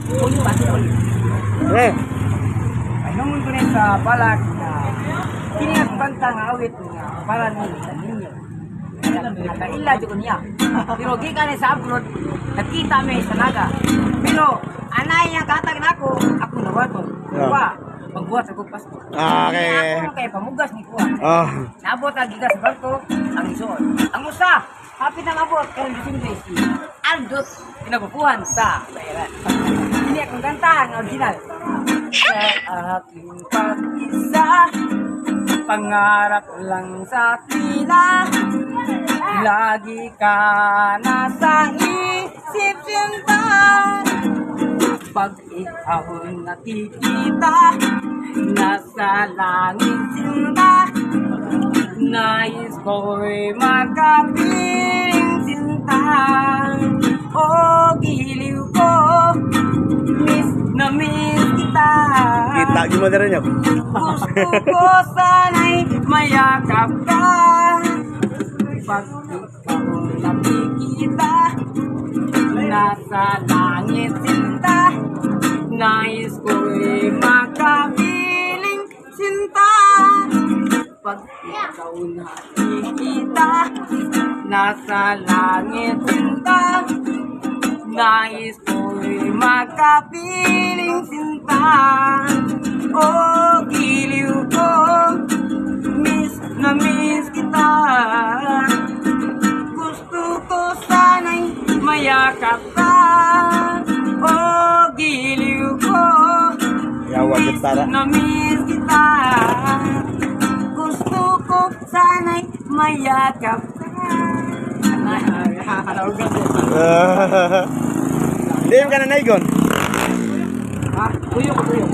Uyo ba ito? Eh, Pahinungod ko rin sa balak na kini nga kanta nga awit nga para ni sa ninyo. Nakaila jud ko niya. Pero gikan ni sa abroad, nakita mi sa Naga. Pero anay niya katag nako, ako nawaton. Kuha, magbuhat sa kong passport. Ah, okay. Ako kay pamugas ni kuha. Oh. Nabot ang gigas sa barko, ang isuod. Ang usa, hapit na mabot karon Disyembre si Aldot kinabukuhan sa Bairan. Ini akong kanta ang original. Sa aking pag-isa, pangarap lang sa tina, lagi ka nasa isip sinta. Pag ikaw nakikita, nasa langit sinta. Nais ko'y makapiling sinta. O giliw ko, miss na miss kita. Kita gyud mo diri nyo. Gusto ko sana'y mayakap ka. Pag ikaw nakikita, nasa langit sinta. Nais ko'y makapiling sinta. Pag ikaw nakikita, nasa langit sinta. Nais ko'y makapiling sinta. O giliw ko, miss na miss kita. Gusto ko sana'y mayakap ka. O giliw ko, Yawa miss gitara. na miss kita. Gusto ko sana'y mayakap ka. Hindi ka na naigon. Ha? Tuyo ko, tuyo.